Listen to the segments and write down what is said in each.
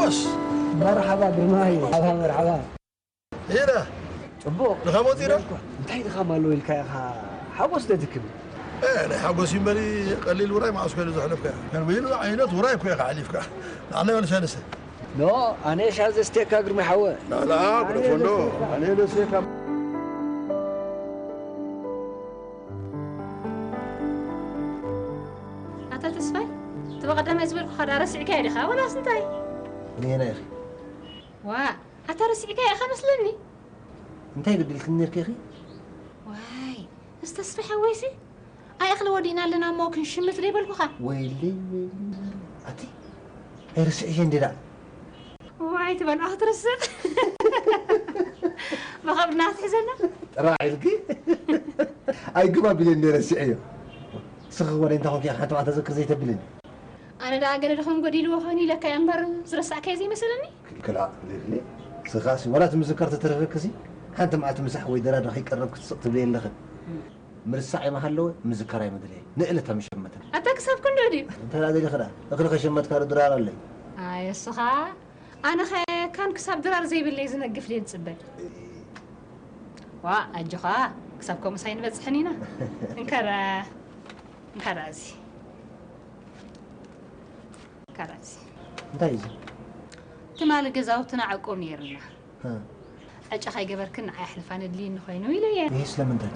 ሓጎስ። መርሓባ ግርማይ። ሓባ መርሓባ። ይዳ ጽቡቕ። ድኻ መፂና? እንታይ ድኻ ማሎ ኢልካ ኢኻ ሓጎስ ደድክም? ናይ ሓጎስ እምበሪ ቀሊል ውራይ መዓስ ኮይኑ ዘሕለፍካ? ከም ይሉ ዓይነት ውራይ እኮ ኢኻ ሓሊፍካ። ንዓና ወልሻንሰ ኖ ኣነ ሻዘ ስቴካ ግርማይ ሓወ። ላላ ኩደፎንዶ ኣነ ደሴካ ኣታ ተስፋይ፣ እቲ በቐዳማይ ዝበልኩኻ ዳ ረሲዕካዮ ዲኻ ወላስ እንታይ? ንየና ኢኺ ዋ ኣታ ረሲዕካዮ ኢኻ መስለኒ። እንታይ ግድልክኒ ነርኪ ኢኺ ዋይ ምስ ተስፋ ሓወይሲ ኣይ እኽሊ ወዲእና ኣለና እሞ ክንሽምት ዘይበልኩኻ። ወይለይ ወይለይ ኣቲ ኣይርስዕዮ እንዲ ደኣ ዋይ ትበልዖ ክትርስዕ ብኸብድና ክትሕዘና። ጥራሕ ኢልኪ ኣይግባ ቢለ እንዲ ረሲዐዮ ስኺ ወደ እንታይ ኮንኪ ሓንቲ ማዕተ ዘክር ዘይተብልኒ ኣነ ደኣ ገለ ድኾን ጎዲልዎ ኾን ኢለካ እያ እምበር ዝረሳዕካዮ ዘይመሰለኒ። ክላ ልሊ ስኻሲ ወላ ትምዝከር ተተረፈክሲ ሓንቲ መዓልቲ ምሳሕ ወይ ደራዶ ከይቀረብ ክትስቕ ትብለየ ኣለኽን ምርሳዕ የመሃለወ ምዝከር ኣይመድለየ ንእለታ ምሸመትን ኣታ ክሳብ ክንድኡ ድዩ? እንተ ደኣ ደሊኺ ደኣ እኽሊ ከይሸመትካ ዶ ድራር ኣለይ ኣየ እስኻ ኣነኸ ካን ክሳብ ድራር ዘይብለይ ዝነግፍ ድየ ዝጽበ ዋ ኣጆኻ ክሳብ ከምኡስ ኣይንበጽሕን ኢና እንከራ እንከራ እዚ እንከራ እዚ እንታይ እዩ እዚ ትማሊ ገዛውትና ዕቁብ ነይርና ዕጫ ከይገበርክን ንዓይ ኣሕልፋ ነድልይኒ ኮይኑ ኢለየ ይህ ስለምንታይ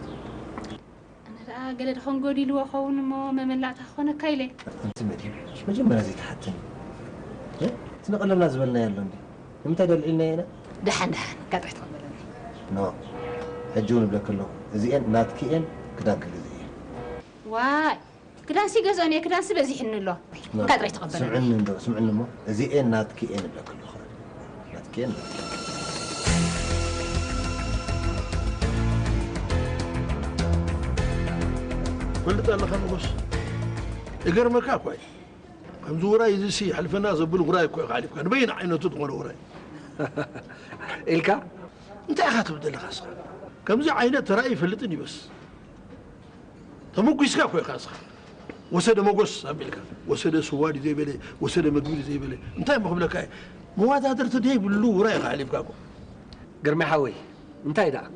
ኣነ ደኣ ገለ ድኾን ጎዲልዎ ኸውን እሞ መመላእታ ክኾነካ ኢለ ኣንቲ መዲ መጀመርያ ዘይተሓተኒ እቲ ንቐለብና ዝበልናዮ ኣሎ እንዲ ንምንታይ ደልዒልና ኢና ደሓን ደሓን ጋጥሕ ተቐበለኒ ኖ ሕጂ እውን እብለክ ኣለኹ እዚኤን ናትኪ እየን ክዳንኪ ግዝእ እየን ዋይ ክዳንሲ ገዝኦን እየ ክዳንሲ በዚሕኒ ኣሎ ጋጥራሕ ተቐበለኒ ስምዕኒ እንዶ ስምዕኒ እሞ እዚኤን ናትኪ እየን እብለክ ኣለኹ ናትኪ እየን ናትኪ ፈልጥ ኣለኻ ንጉስ ይገርመካ እኳ እዩ ከምዚ ውራይ እዚ ሲ ሕልፈና ዘብል ውራይ እኮ ኢኻ ሓሊፍካ ንበይን ዓይነቱ ዝኾነ ውራይ ኢልካ እንታይ ኢኻ ትብል ዘለኻ እስኻ ከምዚ ዓይነት ተራእዩ ይፈልጥን ይበስ ተመጒስካ እኮ ኢኻ እስኻ ወሰደ መጎስ ኣቢልካ ወሰደ ስዋ ድዩ ዘይበለ ወሰደ መግቢ ድዩ ዘይበለ እንታይ እሞ ክብለካ እየ መዋዳድርቲ ደይብሉ ውራይ ኢኻ ሓሊፍካ እኮ ግርማይ ሓወይ እንታይ ደኣ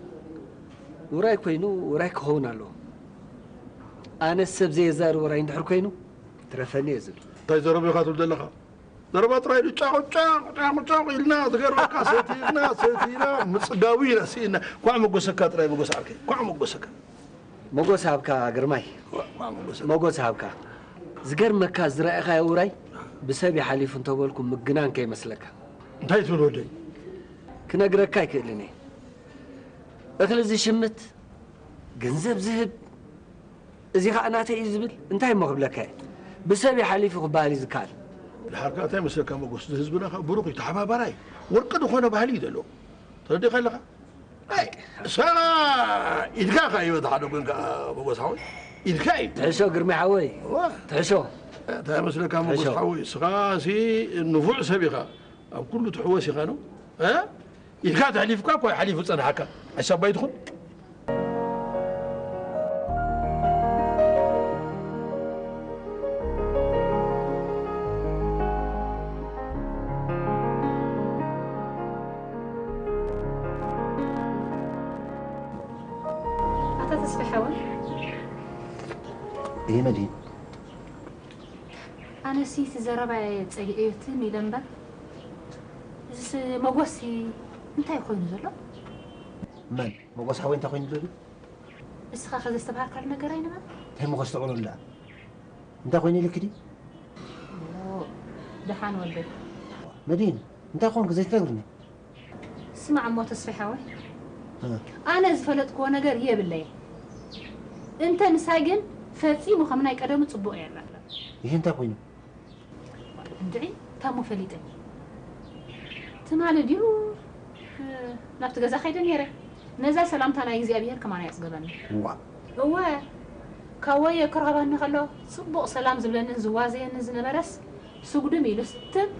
ውራይ ኮይኑ ውራይ ክኸውን ኣለዎ ኣነ ሰብ ዘየዛርብ ውራይ እንድሕር ኮይኑ ትረፈኒ እየ ዝብል እንታይ ዘረባ ኢኻ ትብል ዘለኻ ዘረባ ጥራይ ኢሉ ጫቑ ጫቑ ጫቑ ጫቑ ኢልና ዝገርመካ ሰቲና ሰቲና ምፅዳዊ ኢና ስኢና ኳዕ መጎሰካ ጥራይ መጎስ ዓርከይ ኳዕ መጎሰካ መጎስ ሃብካ ግርማይ መጎስ ሃብካ ዝገርመካ ዝረኣኻዮ ውራይ ብሰብ ይሓሊፉ እንተበልኩ ምግናን ከይመስለካ እንታይ ትብል ወደይ ክነግረካ ኣይክእልን እየ እኽሊ ዝሽምት ገንዘብ ዝህብ እዚ ኸዓ ናተይ እዩ ዝብል እንታይ እሞ ክብለካ እየ ብሰብ ይሓሊፉ ክበሃል እዩ ዝከኣል ድሓርካ እንታይ መስለካ መጎስ ዝህዝብና ብሩኽ እዩ ተሓባባራይ ወርቂ ዝኾነ ባህሊ እዩ ዘለዎ ተረዲኻ ኣለኻ እሳ ኢድካ ካ እዩ ሓደ ጎንካ መጎስ ሓወይ ኢድካ እዩ ትሕሾ ግርማይ ሓወይ ትሕሾ እንታይ መስለካ መጎስ ሓወይ እስኻ ሲ ንፉዕ ሰብ ኢኻ ኣብ ኩሉ ትሕወስ ኢኻ ነው ኢድካ ተሕሊፍካ እኳ ሓሊፉ ጸንሓካ ኣይሳባይ ትኹን ኣታ ተስፋ ሓወይ ይሄ መድህን ኣነሲ እቲ ዘረባየ ጸሊኤዮ ትም ኢለ እምበር እዚስ መጎስሲ እንታይ ኮይኑ ዘሎ መን መጎስ ሓወይ እንታይ ኮይኑ ዘሎ እስኻ ከዘስተብሃልካሉ ነገር ኣይነበረ እንታይ መጎስ ተቕሎ እንዳ እንታይ ኮይኑ ኢልክዲ ደሓን ወደይ መዲን እንታይ ኾንክ ዘይትነግርኒ ስማዕ እሞ ተስፋ ሓወይ ኣነ ዝፈለጥክዎ ነገር የብለይ እንተ ምሳይ ግን ፈጺሙ ከም ናይ ቀደሙ ጽቡቕ የላ ይህ እንታይ ኮይኑ እንድዒ ታሞ ፈሊጠ ትማሊ ድዩ ናብቲ ገዛ ከይደ ነይረ ነዛ ሰላምታ ናይ እግዚኣብሔር ከማን ኣየጽገበኒ እወ ካብ ወየ ክረኸበኒ ከሎ ጽቡቕ ሰላም ዝብለንን ዝዋዘየንን ዝነበረስ ስጉድም ኢሉ ስትም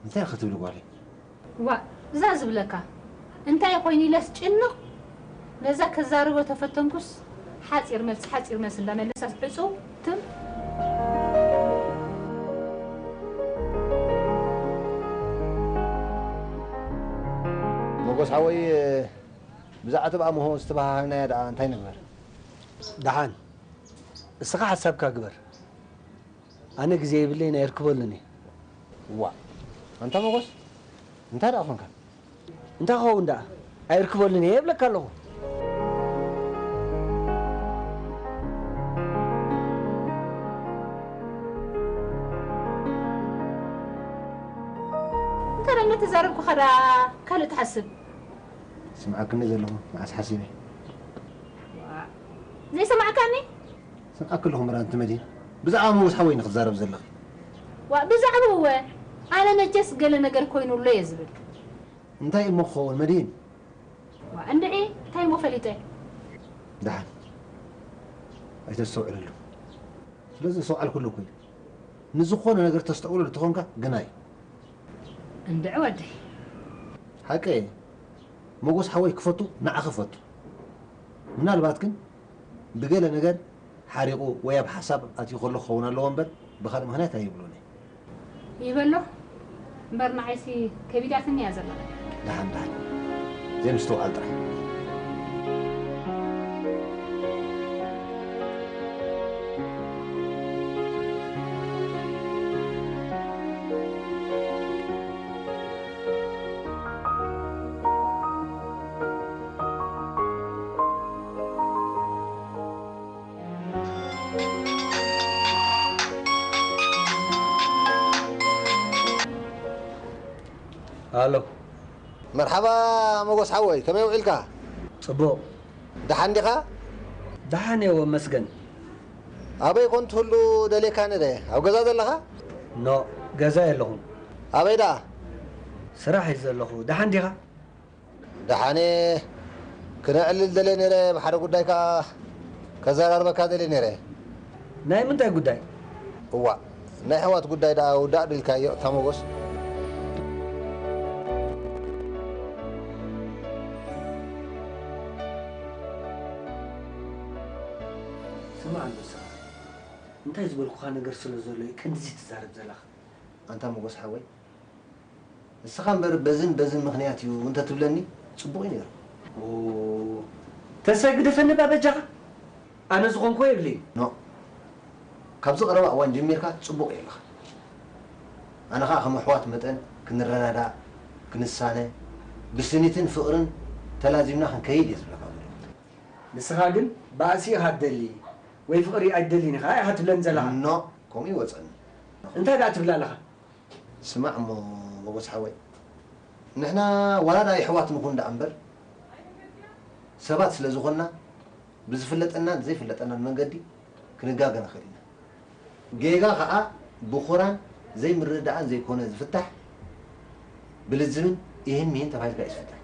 እንታይ ክትብል ጓለይ ዋእ እዛ ዝብለካ እንታይ ኮይኑ ኢለስ ጭንቕ ነዛ ከዛርቦ ተፈተንኩስ ሓፂር መልሲ ሓፂር መልሲ እንዳመለሳስ ዕፁው ትም ሞጎስ ሓወይ፣ ብዛዕባ እሞ ዝተባሃሃልናያ ደኣ እንታይ ንግበር? ደሓን፣ እስኻ ሓሳብካ ግበር። ኣነ ግዜ የብለይን፣ ኣይርክበሉን እየ። ዋ፣ ኣንታ ሞጎስ፣ እንታይ ደኣ ኾንካ? እንታይ ክኸውን ደኣ? ኣይርክበሉን እየ እብለካ ኣለኹ። እንታይ ደኣ እናተዛረብኩኻ ደኣ ካልእ ትሓስብ? ስምዓክኒ ዘለኹ መዓስ ሓሲበ? ዋእ፣ ዘይሰማዕካኒ? ስምዓኪ ኣለኹ መራንቲ መዲን። ብዛዕባ ሞጎስ ሓወይ ንክትዛረብ ዘለኺ። ዋእ፣ ብዛዕባኡ እወ፣ ኣነ መቸስ ገለ ነገር ኮይኑሎ እየ ዝብል። እንታይ እሞ ክኸውን መዲን? ዋእ፣ እንድዒ፣ እንታይ እሞ ፈሊጠ? ደሓን። ኣይተስተውዕለሉ። ስለዚ ዘስተውዓልኩሉ እኮ እዩ። ንዝኾነ ነገር ተስተውዕለሉ ተኾንካ ግናይ። እንድዒ ወደይ። ሓቀይ። ሞጎስ ሓወይ ክፈቱ ንዓኺ ክፈቱ። ምናልባት ግን ብገለ ነገር ሓሪቑ ወይ ኣብ ሓሳብ ኣትዩ ከሎ ክኸውን ኣለዎ እምበር ብኻልእ ምኽንያት ኣይብሎን እየ። ይበሎ እምበር ንዓይሲ ከቢዳትኒ እያ ዘላ። ደሓን ደሓን። ዘይምስትውዓል ጥራሕ። ኣሎ። መርሓባ ሞጎስ ሓወይ፣ ከመይ ውዒልካ? ጽቡቕ። ደሓን ዲኻ? ደሓን እየ ወመስገን። ኣበይ ኮን ትህሉ ደልየካ ነይረ? ኣብ ገዛ ዘለኻ? ኖ፣ ገዛ የለኹን። ኣበይ ደኣ? ስራሕ እየ ዘለኹ። ደሓን ዲኻ? ደሓን እየ። ክነዕልል ደልየ ነይረ፣ ብሓደ ጉዳይ ከኣ ከዘራርበካ ደልየ ነይረ። ናይ ምንታይ ጉዳይ? እዋእ፣ ናይ ኣሕዋት ጉዳይ ደኣ ውዳእ ዶ ኢልካዮ እታ ሞጎስ? ስማዕ ኣሎ ንስኻ። እንታይ ዝበልኩኻ ነገር ስለ ዘሎ እዩ ክንድዚ ትዛረብ ዘለኻ? ኣንታ ሞጎስ ሓወይ፣ ንስኻ እምበር በዝን በዝን ምኽንያት እዩ እንተትብለኒ ጽቡቕ እዩ ነይሩ። ኦ፣ ተስፋይ ግደፈኒ እባ በጃኻ። ኣነ ዝኾንኩዎ የብለይን። ኖእ፣ ካብዚ ቀረባ እዋን ጀሚርካ ጽቡቕ እዩ ኣለኻ። ኣነ ኸኣ ከም ኣሕዋት መጠን ክንረዳዳእ፣ ክንሳነ፣ ብስኒትን ፍቕርን ተላዚምና ክንከይድ እየ ዝብለካ ዘለኹ። ንስኻ ግን ባእሲ ኢኻ ትደሊ ወይ ፍቕሪ ኣይትደልን ኢኻ ኢኻ ትብለኒ ዘለኻ። ኖእ፣ ከምኡ ይወጸኒ። እንታይ ደኣ ትብል ኣለኻ? ስማዕ እሞ ሞጎስ ሓወይ፣ ንሕና ዋላ ደኣ የሕዋት ንኹን ደኣ እምበር፣ ሰባት ስለ ዝኾንና፣ ብዝፍለጠናን ዘይፍለጠናን መንገዲ ክንጋገ ንኽእል ኢና። ጌጋ ኸኣ ብኹራን ዘይምርድዳእን ዘይኮነ ዝፍታሕ፣ ብልዝብን ኢህን ሚህን ተባሂልካ እዩ ዝፍታሕ።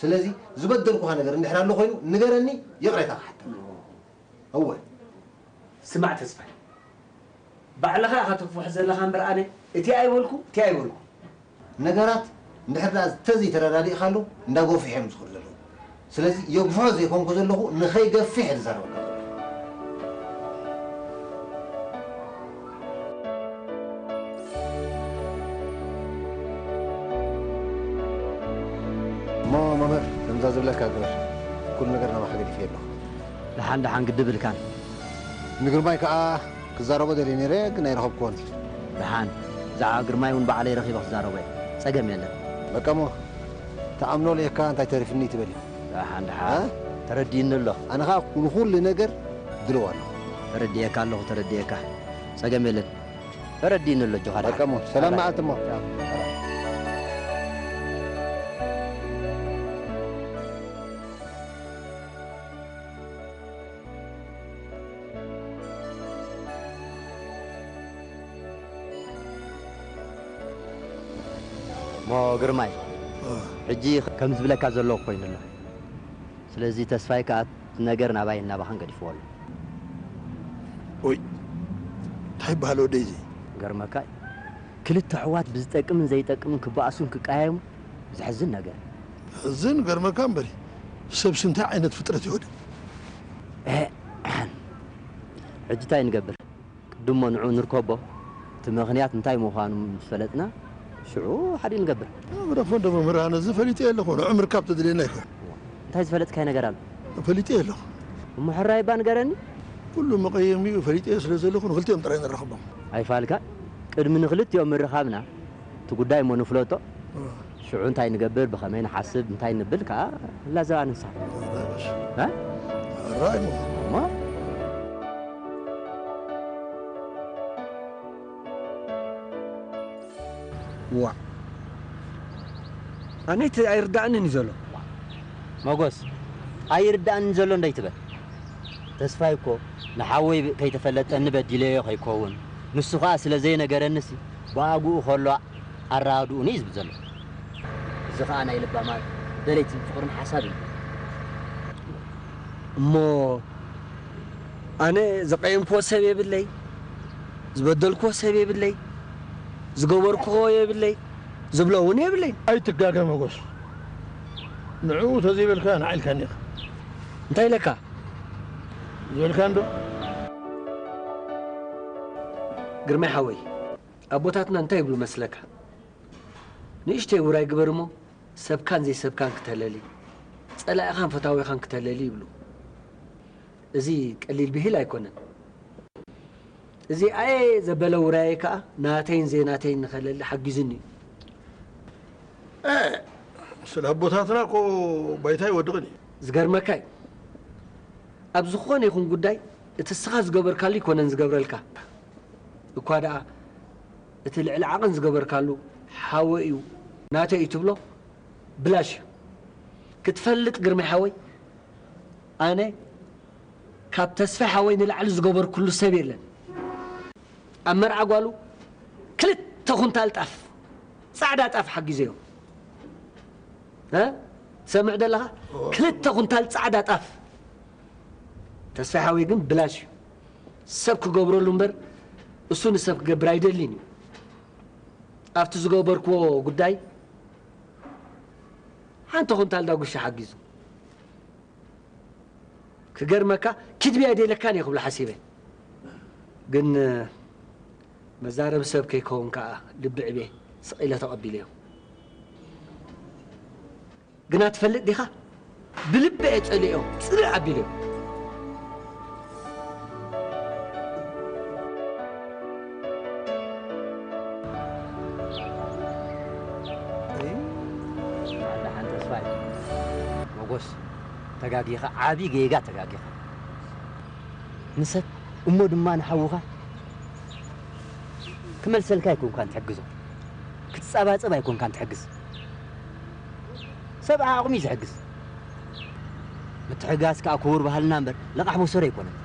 ስለዚ ዝበደልኩኻ ነገር እንድሕር ኣሎ ኮይኑ ንገረኒ፣ ይቕሬታ ክሓተካ። እወ። ስማዕ ተስፋይ፣ ባዕልኻ ኢኻ ተፍውሕ ዘለኻ እምበር ኣነ እቲ ኣይበልኩ፣ እቲ ኣይበልኩ። ነገራት እንድሕር ደኣ እንተዘይተረዳዲእካሉ እንዳጎፍሑ እዮም ዝኸዱ ዘለዉ። ስለዚ የግፍሖ ዘይኮንኩ ዘለኹ ንኸይገፍሕ እየ ዝዛረበካ ዘለኹ። እሞ መምህር፣ ከምዛ ዝብለካ ግበር። ኩሉ ነገር ናባኻ ገዲፈዮ ኣለኹ። ደሓን ደሓን ግድብ ኢልካን። ንግርማይ ከኣ ክዛረቦ ደልየ ነይረ፣ ግን ኣይረኸብኩዎን። ደሓን፣ ብዛዕባ ግርማይ እውን ባዕለይ ረኺበ ክዛረቦ እየ። ጸገም የለን። በቃ እሞ፣ ትኣምኖ ልኢኽካ እንታይ ተሪፍኒ ትበል እዩ። ደሓን፣ ደሓን። እ? ተረዲእኒ ኣሎ። ኣነ ኸኣ ንኹሉ ነገር ድልው ኣለኹ። ተረዲኤካ ኣለኹ፣ ተረዲኤካ። ጸገም የለን። ተረዲእኒ ኣሎ፣ ኣጆኻ በቃ ደሓን። እሞ፣ ሰላም ባይ ባይ። መዓልቲ እሞ። ቻው። እሞ ግርማይ፣ እ። ሕጂ ከም ዝብለካ ዘለኹ ኮይኑ ኣሎ። ስለዚ ተስፋይ ከኣ እቲ ነገር ናባይን ናባኻን ገዲፍዎ ኣሎ። ኦይ፣ እንታይ ይበሃል ወደይ እዚ? ገርመካ እዩ። ክልተ ኣሕዋት ብዝጠቅምን ዘይጠቅምን ክበኣሱን ክቀያየሙ ዘሕዝን ነገር። ሕዝን ገርመካ እምበሪ፣ ሰብሲ እንታይ ዓይነት ፍጥረት እዩ ወደ? እ፣ ሕጂ እንታይ ንገብር? ቅድሞ ንዑ ንርከቦ፣ እቲ ምኽንያት እንታይ ምዃኑ ምስ ፈለጥና፣ ሽዑ ሓዲ ንገብር። ብረፎን ደሞ ምርሃነ እዚ ፈሊጠ ኣለኹ። ንዑ ምርካብ ተድልየና ይኮን። እንታይ ዝፈለጥካይ ነገር ኣሎ? ፈሊጠ ኣለኹ። እሞ ሕራይ እባ ንገረኒ። ኩሉ መቐየሚኡ ፈሊጠ ስለ ዘለኹ ንክልቲኦም ጥራይ ንራኸቦም። ኣይፋልካ። ቅድሚ ንክልቲኦም ምርኻብና እቲ ጉዳይ እሞ ንፍለጦ። ሽዑ እንታይ ንገብር፣ ብኸመይ ንሓስብ፣ እንታይ ንብል ከዓ ላዘባ ንሳ። እ? ራእይ እሞ ዋ ኣነ እቲ ኣይርዳእንን እዩ ዘሎ። መጎስ፣ ኣይርዳእንን ዘሎ እንዶ ኣይትበል። ተስፋይ እኮ ንሓወይ ከይተፈለጠኒ በዲለዮ ከይከውን፣ ንሱ ኸኣ ስለ ዘይነገረኒሲ ብኣግኡ ከሎ ኣረዳድኡኒ እዩ ዝብል ዘሎ። እዚ ኸኣ ናይ ለባማት ደለይትን ፍቕርን ሓሳብ እዩ። እሞ ኣነ ዘቐየምክዎ ሰብ የብለይ፣ ዝበደልክዎ ሰብ የብለይ፣ ዝገበርክዎ የብለይ፣ ዝብሎ እውን የብለይ። ኣይትጋገ መጎስ። ንዕኡ ተዘይበልካ ንዓ ኢልካኒ ኢኻ። እንታይ ኢለካ? ዝበልካ እንዶ ግርማይ ሓወይ፣ ኣቦታትና እንታይ ይብሉ መስለካ? ንእሽተይ ውራይ ግበር እሞ ሰብካን ዘይሰብካን ክተለሊ፣ ጸላኢኻን ፈታዊኻን ክተለሊ ይብሉ። እዚ ቀሊል ብሂል ኣይኮነን። እዚ ኣየ ዘበለ ውራየይ ከኣ ናተይን ዘይናተይን ንኸለሊ ሓጊዙኒ እዩ። ስለ ኣቦታትና እኮ ባይታ ይወድቕን እዩ። ዝገርመካ እዩ፣ ኣብ ዝኾነ ይኹን ጉዳይ እቲ እስኻ ዝገበርካሉ ኣይኮነን ዝገብረልካ። እኳ ደኣ እቲ ልዕሊ ዓቕን ዝገበርካሉ ሓወይ እዩ ናተይ እዩ ትብሎ ብላሽ እዩ። ክትፈልጥ ግርማይ ሓወይ፣ ኣነ ካብ ተስፋይ ሓወይ ንላዕሊ ዝገበርኩሉ ሰብ የለን። ኣብ መርዓ ጓሉ ክልተ ኩንታል ጣፍ፣ ጻዕዳ ጣፍ ሓጊዘዮ። እ? ትሰምዕ ደለኻ? ክልተ ኩንታል ጻዕዳ ጣፍ። ተስፋይ ሓወይ ግን ብላሽ እዩ። ሰብ ክገብረሉ እምበር እሱ ንሰብ ክገብር ኣይደልን እዩ። ኣብቲ ዝገበርክዎ ጉዳይ ሓንቲ ኩንታል ዳጉሻ ሓጊዙ። ክገርመካ ኪድቢ ኣይደለካን እየ ክብሎ ሓሲበ። ግን መዛረቢ ሰብ ከይከውን ከኣ ልቢ ዕቤ ስቕ ኢለ ተቐቢለዮ። ግና ትፈልጥ ዲኻ? ብልቢ እየ ጸሊኦም ጽልእ ኣቢሎም። ደሓን ተስፋይ መጎስ፣ ተጋጊኻ፣ ዓቢ ጌጋ ተጋጊኻ። ንሰብ እሞ ድማ ንሓውኻ ክመልሰልካ ኣይኮንካን ትሕግዞ፣ ክትጸባጸብ ኣይኮንካን ትሕግዝ። ሰብ ዓቕሚ እዩ ዝሕግዝ። ምትሕጋዝ ከኣ ክቡር ባህልና እምበር ለቓሕ መሰሮ ኣይኮነን።